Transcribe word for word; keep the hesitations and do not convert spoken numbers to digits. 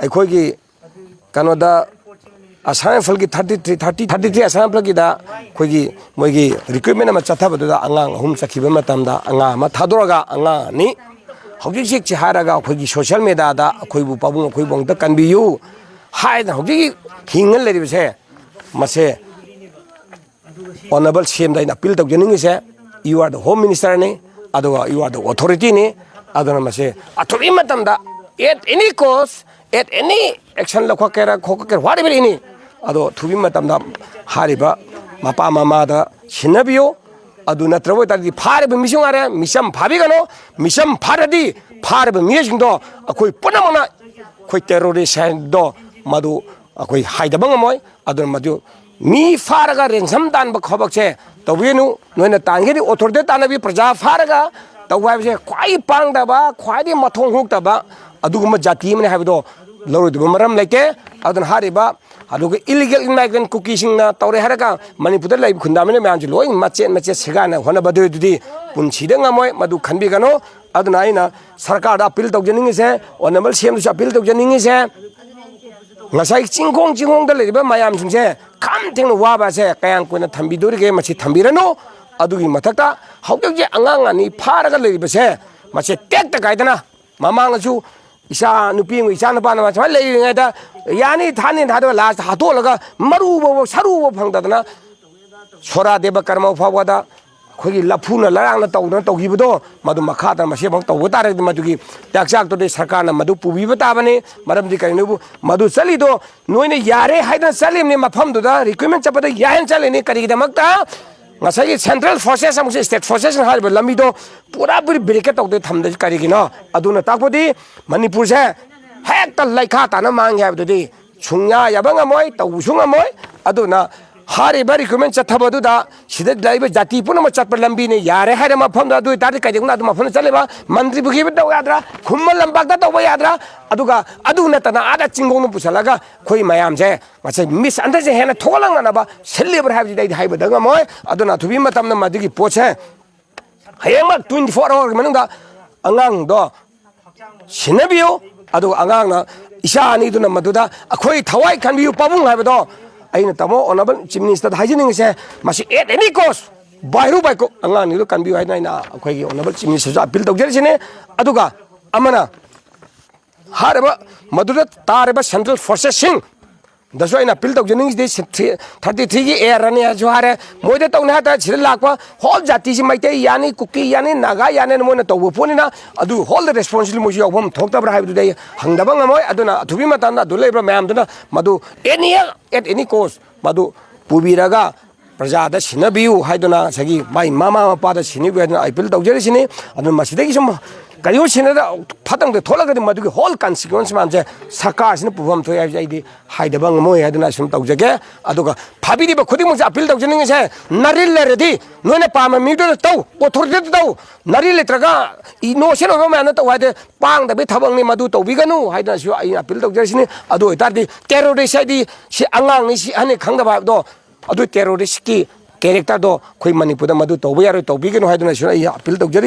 ꯑꯩꯈꯣꯏꯒꯤ ꯀꯩꯅꯣꯗ ꯑꯁꯥꯝ ꯔꯥꯏꯐꯜꯒꯤ thirty three thirty thirty three ꯑꯁꯥꯝ ꯔꯥꯏꯐꯜꯒꯤꯗ ꯑꯩꯈꯣꯏꯒꯤ ꯃꯣꯏꯒꯤ ꯔꯤꯀ꯭ꯔꯨꯠꯃꯦꯟ ꯑꯃ ꯆꯠꯊꯕꯗꯨꯗ ꯑꯉꯥꯡ ꯑꯍꯨꯝ ꯆꯠꯈꯤꯕ ꯃꯇꯝꯗ ꯑꯉꯥꯡ ꯑꯃ ꯊꯥꯗꯣꯔꯒ ꯑꯉꯥꯡ ꯑꯅꯤ ꯍꯧꯖꯤꯛ ꯍꯧꯖꯤꯛꯁꯤ ꯍꯥꯏꯔꯒ ꯑꯩꯈꯣꯏꯒꯤ ꯁꯣꯁꯤꯌꯦꯜ ꯃꯦꯗꯤꯌꯥꯗ ꯑꯩꯈꯣꯏꯕꯨ ꯄꯥꯕꯨꯡ ꯑꯩꯈꯣꯏꯕꯨ ꯑꯝꯇ ꯀꯟꯕꯤꯌꯨ ꯍꯥꯏꯗꯅ ꯍꯧꯖꯤꯛ ꯍꯤꯡꯉ ꯂꯩꯔꯤꯕꯁꯦ ꯃꯁꯦ ꯑꯣꯅꯔꯦꯕꯜ ꯁꯤ ꯑꯦꯝꯗ ꯑꯩꯅ ꯑꯄꯤꯜ ꯇꯧꯖꯅꯤꯡꯉꯤꯁꯦ, you are the home ministerꯅꯤ, ꯑꯗꯨꯒ you are the authorityꯅꯤ꯫ ꯑꯗꯨꯅ ꯃꯁꯤ ꯑꯊꯨꯕꯒꯤ ꯃꯇꯝꯗ at any cost, at any action ꯂꯧꯈꯠꯀꯦꯔꯥ ꯈꯣꯠꯀꯦꯔꯥ whatever any, ꯑꯗꯣ ꯑꯊꯨꯕꯒꯤ ꯃꯇꯝꯗ ꯍꯥꯏꯔꯤꯕ ꯃꯄꯥ ꯃꯃꯥꯗ ꯁꯤꯟꯅꯕꯤꯌꯨ꯫ ꯑꯗꯨ ꯅꯠꯇ꯭ꯔꯕ ꯑꯣꯏꯇꯥꯔꯗꯤ ꯐꯥꯔꯤꯕ ꯃꯤꯁꯨ ꯉꯥꯏꯔꯦ, ꯃꯤꯆꯝ ꯐꯥꯕꯤꯒꯅꯨ꯫ ꯃꯤꯆꯝ ꯐꯥꯔꯗꯤ ꯐꯥꯔꯤꯕ ꯃꯤꯑꯣꯏꯁꯤꯡꯗꯣ ꯑꯩꯈꯣꯏ ꯄꯨꯝꯅꯃꯛꯅ ꯑꯩꯈꯣꯏ ꯇꯦꯔꯣꯔꯤꯁ ꯍꯥꯏꯗꯣ ꯃꯗꯨ ꯑꯩꯈꯣꯏ ꯍꯥꯏꯗꯕ ꯉꯝꯃꯣꯏ꯫ ꯑꯗꯨꯅ ꯃꯗꯨ ꯃꯤ ꯐꯥꯔꯒ ꯔꯦꯟꯁꯝ ꯇꯥꯟꯕ ꯊꯕꯛꯁꯦ ꯇꯧꯕꯤꯒꯅꯨ꯫ ꯅꯣꯏꯅ ꯇꯥꯟꯒꯦꯗꯤ ꯑꯣꯊꯣꯔꯤꯇꯤ ꯇꯥꯟꯅꯕꯤ, ꯄ꯭ꯔꯖꯥ ꯐꯥꯔꯒ ꯇꯧꯕ ꯍꯥꯏꯕꯁꯦ ꯈ꯭ꯋꯥꯏ ꯄꯥꯡꯗꯕ, ꯈ꯭ꯋꯥꯏꯗꯒꯤ ꯃꯊꯣꯡ ꯍꯨꯛꯇꯕ ꯑꯗꯨꯒꯨꯝꯕ ꯖꯥꯇꯤ ꯑꯃꯅꯤ ꯍꯥꯏꯕꯗꯣ ꯂꯧꯔꯣꯏꯗꯕ ꯃꯔꯝ ꯂꯩꯇꯦ꯫ ꯑꯗꯨꯅ ꯍꯥꯏꯔꯤꯕ ꯑꯗꯨꯒ illegal immigrant ꯀꯨꯀꯤꯁꯤꯡꯅ ꯇꯧꯔꯦ ꯍꯥꯏꯔꯒ ꯃꯅꯤꯄꯨꯔꯗ ꯂꯩꯕ ꯈꯨꯟꯗꯥꯃꯤꯅ ꯃꯌꯥꯝꯁꯦ ꯂꯣꯏ ꯃꯆꯦꯠ ꯃꯆꯦꯠ ꯁꯦꯒꯥꯏꯅ ꯍꯣꯠꯅꯕꯗꯨꯗꯤ ꯄꯨꯟꯁꯤꯗ ꯉꯝꯃꯣꯏ, ꯃꯗꯨ ꯈꯟꯕꯤꯒꯅꯨ꯫ ꯑꯗꯨꯅ ꯑꯩꯅ ꯁꯔꯀꯥꯔꯗ ꯑꯄꯤꯜ ꯇꯧꯖꯅꯤꯡꯉꯤꯁꯦ, ꯑꯣꯅꯔꯦꯕꯜ ꯁꯤ ꯑꯦꯝꯗꯁꯨ ꯑꯄꯤꯜ ꯇꯧꯖꯅꯤꯡꯉꯤꯁꯦ, ꯉꯁꯥꯏ ꯆꯤꯡꯈꯣꯡ ꯆꯤꯡꯈꯣꯡꯗ ꯂꯩꯔꯤꯕ ꯃꯌꯥꯝꯁꯤꯡꯁꯦ ꯈꯝ ꯊꯦꯡꯅ ꯋꯥꯕ ꯑꯁꯦ ꯀꯌꯥꯝ ꯀꯨꯏꯅ ꯊꯝꯕꯤꯗꯣꯔꯤꯒꯦ? ꯃꯁꯤ ꯊꯝꯕꯤꯔꯅꯨ꯫ ꯑꯗꯨꯒꯤ ꯃꯊꯛꯇ ꯍꯧꯖꯤꯛ ꯍꯧꯖꯤꯛ ꯑꯉꯥꯡ ꯑꯅꯤ ꯐꯥꯔꯒ ꯂꯩꯔꯤꯕꯁꯦ ꯃꯁꯦ ꯇꯦꯛꯇ ꯀꯥꯏꯗꯅ ꯃꯃꯥꯡꯗꯁꯨ ꯏꯆꯥ ꯅꯨꯄꯤ ꯑꯃꯒ ꯏꯆꯥ ꯅꯨꯄꯥꯅ ꯁꯨꯃꯥꯏꯅ ꯂꯩꯔꯤꯉꯩꯗ ꯌꯥꯅꯤ ꯊꯥꯅꯤ ꯊꯥꯗꯣꯛꯑ ꯂꯥꯁꯇ ꯍꯥꯠꯇꯣꯛꯍꯜꯂꯒ ꯃꯔꯨ ꯐꯥꯎꯕ ꯁꯔꯨ ꯐꯥꯎ ꯐꯪꯗꯗꯅ ꯁꯣꯔꯥ ꯗꯦꯕ ꯀꯔꯃ ꯐꯥꯎꯕꯗ ꯑꯩꯈꯣꯏꯒꯤ ꯂꯐꯨꯅ ꯂꯩꯔꯥꯡꯅ ꯇꯧꯗꯅ ꯇꯧꯈꯤꯕꯗꯣ ꯃꯗꯨ ꯃꯈꯥ ꯇꯥꯅ ꯃꯁꯤ ꯑꯃꯨꯛ ꯇꯧꯕ ꯇꯥꯔꯒꯗꯤ ꯃꯗꯨꯒꯤ ꯆꯥꯛꯆꯥꯛꯇꯨꯗꯤ ꯁꯔꯀꯥꯔꯅ ꯃꯗꯨ ꯄꯨꯕꯤꯕ ꯇꯥꯕꯅꯤ꯫ ꯃꯔꯝꯗꯤ ꯀꯔꯤꯅꯣꯕꯨ ꯃꯗꯨ ꯆꯠꯂꯤꯗꯣ ꯅꯣꯏꯅ ꯌꯥꯔꯦ ꯍꯥꯏꯗꯅ ꯆꯠꯂꯤꯕꯅꯤ, ꯃꯐꯝꯗꯨꯗ ꯔꯤꯀ꯭ꯔꯨꯠꯃꯦꯟ ꯆꯠꯄꯗ ꯌꯥꯏ ꯍꯥꯏꯅ ꯆꯠꯂꯤꯅꯤ꯫ ꯀꯔꯤꯒꯤꯗꯃꯛꯇ? ꯉꯁꯥꯏꯒꯤ ꯁꯦꯟꯇ꯭ꯔꯦꯜ ꯐꯣꯔꯁꯦꯁ ꯑꯃꯁꯨꯡ ꯁ꯭ꯇꯦꯠ ꯐꯣꯔꯁꯦꯁꯅ ꯍꯥꯏꯔꯤꯕ ꯂꯝꯕꯤꯗꯣ ꯄꯨꯔꯥ ꯄꯨꯔꯤ ꯕꯦꯔꯤꯀꯦꯠ ꯇꯧꯗꯣꯏ ꯊꯝꯗꯣꯏꯁꯤ ꯀꯔꯤꯒꯤꯅꯣ? ꯑꯗꯨꯅ ꯇꯥꯛꯄꯗꯤ ꯃꯅꯤꯄꯨꯔꯁꯦ ꯍꯦꯛꯇ ꯂꯩꯈꯥ ꯇꯥꯅ ꯃꯥꯡꯒꯦ ꯍꯥꯏꯕꯗꯨꯗꯤ ꯁꯨꯡꯌꯥ ꯌꯥꯕ ꯉꯝꯃꯣꯏ, ꯇꯧꯕꯁꯨ ꯉꯝꯃꯣꯏ꯫ ꯑꯗꯨꯅ ꯍꯥꯏꯔꯤꯕ ꯔꯤꯀ꯭ꯔꯨꯠꯃꯦꯟ ꯆꯠꯊꯕꯗꯨꯗ ꯁꯤꯗ ꯂꯩꯕ ꯖꯥꯇꯤ ꯄꯨꯝꯅꯃꯛ ꯆꯠꯄ ꯂꯝꯕꯤꯅꯤ꯫ ꯌꯥꯔꯦ ꯍꯥꯏꯔ ꯃꯐꯝꯗ ꯑꯗꯨ ꯑꯣꯏꯇꯥꯔꯗꯤ ꯀꯩꯗꯧꯅ ꯑꯗꯨ ꯃꯐꯝꯗ ꯆꯠꯂꯤꯕ? ꯃꯟꯇ꯭ꯔꯤ ꯄꯨꯈ꯭ꯔꯤꯗ ꯇꯧꯕ ꯌꯥꯗ꯭ꯔꯥ? ꯈꯨꯃꯟ ꯂꯝꯄꯥꯛꯇ ꯇꯧꯕ ꯌꯥꯗ꯭ꯔꯥ? ꯑꯗꯨꯒ ꯑꯗꯨ ꯅꯠꯇꯅ ꯑꯥꯗ ꯆꯤꯡꯈꯣꯡꯗ ꯄꯨꯁꯜꯂꯒ ꯑꯩꯈꯣꯏ ꯃꯌꯥꯝꯁꯦ ꯉꯁꯥꯏ ꯃꯤꯁ ꯑꯟꯗꯔꯁꯦ ꯍꯦꯟꯅ ꯊꯣꯛꯍꯜꯂꯛꯅꯅꯕ ꯁꯤꯜꯂꯤꯕ꯭ꯔꯥ ꯍꯥꯏꯕꯁꯤꯗꯤ ꯑꯩꯗꯤ ꯍꯥꯏꯕꯗ ꯉꯝꯃꯣꯏ꯫ ꯑꯗꯨꯅ ꯑꯊꯨꯕꯤ ꯃꯇꯝꯗ ꯃꯗꯨꯒꯤ ꯄꯣꯠꯁꯦ ꯍꯌꯦꯡꯃꯛ twenty four hourꯒꯤ ꯃꯅꯨꯡꯗ ꯑꯉꯥꯡꯗꯣ ꯁꯤꯟꯅꯕꯤꯌꯨ꯫ ꯑꯗꯨꯒ ꯑꯉꯥꯡꯅ, ꯏꯆꯥ ꯑꯅꯤꯗꯨꯅ ꯃꯗꯨꯗ ꯑꯩꯈꯣꯏ ꯊꯋꯥꯏ ꯀꯟꯕꯤꯌꯨ ꯄꯥꯕꯨꯡ ꯍꯥꯏꯕꯗꯣ, ꯑꯩꯅ ꯇꯥꯃꯣ ꯑꯣꯅꯔꯦꯕꯜ ꯆꯤꯐ ꯃꯤꯅꯤꯁꯇꯔꯗ ꯍꯥꯏꯖꯅꯤꯡꯉꯤꯁꯦ, ꯃꯁꯤ at any cost, by hook or by crook, ꯑꯉꯥꯡꯅꯤꯗꯨ ꯀꯟꯕꯤꯌꯨ ꯍꯥꯏꯗꯅ ꯑꯩꯅ ꯑꯩꯈꯣꯏꯒꯤ ꯑꯣꯅꯔꯦꯕꯜ ꯆꯤꯐ ꯃꯤꯅꯤꯁꯇꯔꯁꯨ ꯑꯄꯤꯜ ꯇꯧꯖꯔꯤꯁꯤꯅꯤ꯫ ꯑꯗꯨꯒ ꯑꯃꯅ, ꯍꯥꯏꯔꯤꯕ ꯃꯗꯨꯗ ꯇꯥꯔꯤꯕ ꯁꯦꯟꯇ꯭ꯔꯦꯜ ꯐꯣꯔꯁꯦꯁꯁꯤꯡ ꯗꯁꯨ ꯑꯩꯅ ꯑꯄꯤꯜ ꯇꯧꯖꯅꯤꯡꯉꯤꯁꯤꯗꯤ, ꯊꯥꯔꯇꯤ ꯊ꯭ꯔꯤꯒꯤ ꯑꯦ ꯑꯥꯔ ꯑꯦꯟ ꯑꯦꯁꯨ ꯍꯥꯏꯔꯦ, ꯃꯣꯏꯗ ꯇꯧꯅꯤ ꯍꯥꯏ ꯇꯥꯔꯗꯤ ꯁꯤꯗ ꯂꯥꯛꯄ ꯍꯣꯜ ꯖꯥꯇꯤꯁꯤ, ꯃꯩꯇꯩ ꯌꯥꯅꯤ, ꯀꯨꯀꯤ ꯌꯥꯅꯤ, ꯅꯥꯒꯥ ꯌꯥꯅꯤ ꯍꯥꯏꯅ ꯃꯣꯏꯅ ꯇꯧꯕ ꯄꯣꯠꯅꯤꯅ, ꯑꯗꯨ ꯍꯣꯜꯗ ꯔꯦꯁꯄꯣꯟꯁꯤꯕꯤꯂꯤꯇꯤ ꯃꯣꯏꯁꯨ ꯌꯥꯎꯐꯝ ꯊꯣꯛꯇꯕ꯭ꯔꯥ ꯍꯥꯏꯕꯗꯨꯗꯤ ꯑꯩ ꯍꯪꯗꯕ ꯉꯝꯃꯣꯏ꯫ ꯑꯗꯨꯅ ꯑꯊꯨꯕꯤ ꯃꯇꯝꯗ ꯑꯗꯨ ꯂꯩꯔꯤꯕ ꯃꯌꯥꯝꯗꯨꯅ ꯃꯗꯨ any, at any cost ꯃꯗꯨ ꯄꯨꯕꯤꯔꯒ ꯄ꯭ꯔꯖꯥꯗ ꯁꯤꯟꯅꯕꯤꯌꯨ ꯍꯥꯏꯗꯨꯅ, ꯉꯁꯥꯏꯒꯤ ꯃꯥꯏ ꯃꯃꯥ ꯃꯄꯥꯗ ꯁꯤꯟꯅꯕꯤꯌꯨ ꯍꯥꯏꯗꯨꯅ ꯑꯩ ꯑꯄꯤꯜ ꯇꯧꯖꯔꯤꯁꯤꯅꯤ꯫ ꯑꯗꯨꯅ ꯃꯁꯤꯗꯒꯤ ꯁꯨꯝ ꯀꯔꯤꯒꯨꯝꯕ ꯁꯤꯟꯅꯗ ꯐꯠꯇꯕꯗ ꯊꯣꯛꯂꯒꯗꯤ ꯃꯗꯨꯒꯤ ꯍꯣꯜ ꯀꯟꯁꯤꯀ꯭ꯋꯦꯟꯁ ꯃꯌꯥꯝꯁꯦ ꯁꯔꯀꯥꯔꯁꯤꯅ ꯄꯨꯐꯝ ꯊꯣꯛꯑꯦ ꯍꯥꯏꯕꯁꯦ ꯑꯩꯗꯤ ꯍꯥꯏꯗꯕ ꯉꯝꯃꯣꯏ ꯍꯥꯏꯗꯨꯅ ꯁꯨꯝ ꯇꯧꯖꯒꯦ꯫ ꯑꯗꯨꯒ ꯐꯥꯕꯤꯔꯤꯕ ꯈꯨꯗꯤꯡꯃꯛꯁꯦ ꯑꯄꯤꯜ ꯇꯧꯖꯅꯤꯡꯉꯤꯁꯦ, ꯅꯔꯤꯜ ꯂꯩꯔꯗꯤ ꯅꯣꯏꯅ ꯄꯥꯝꯕ ꯃꯤꯗꯨꯗ ꯇꯧ, ꯑꯣꯊꯣꯔꯤꯇꯤꯗ ꯇꯧ, ꯅꯔꯤꯜ ꯂꯩꯇ꯭ꯔꯒ ꯏꯅꯣꯁꯦꯟ ꯑꯣꯏꯕ ꯃꯌꯥꯝꯅ ꯇꯧ ꯍꯥꯏꯗꯤ ꯄꯥꯡꯗꯕꯒꯤ ꯊꯕꯛꯅꯤ꯫ ꯃꯗꯨ ꯇꯧꯕꯤꯒꯅꯨ ꯍꯥꯏꯗꯅꯁꯨ ꯑꯩꯅ ꯑꯄꯤꯜ ꯇꯧꯖꯔꯤꯁꯤꯅꯤ꯫ ꯑꯗꯨ ꯑꯣꯏꯇꯥꯔꯗꯤ ꯇꯦꯔꯣꯔꯤꯁ ꯍꯥꯏꯗꯤ ꯁꯤ ꯑꯉꯥꯡꯅꯤ, ꯁꯤ ꯑꯍꯟꯅꯤ ꯈꯪꯗꯕ ꯍꯥꯏꯕꯗꯣ, ꯑꯗꯨ ꯇꯦꯔꯣꯔꯤꯁꯀꯤ ꯀꯦꯔꯦꯛꯇꯔꯗꯣ ꯑꯩꯈꯣꯏ ꯃꯅꯤꯄꯨꯔꯗ ꯃꯗꯨ ꯇꯧꯕ ꯌꯥꯔꯣꯏ, ꯇꯧꯕꯤꯒꯅꯨ ꯍꯥꯏꯗꯨꯅꯁꯨ ꯑꯩ ꯑꯄꯤꯜ ꯇꯧꯖꯔꯤ꯫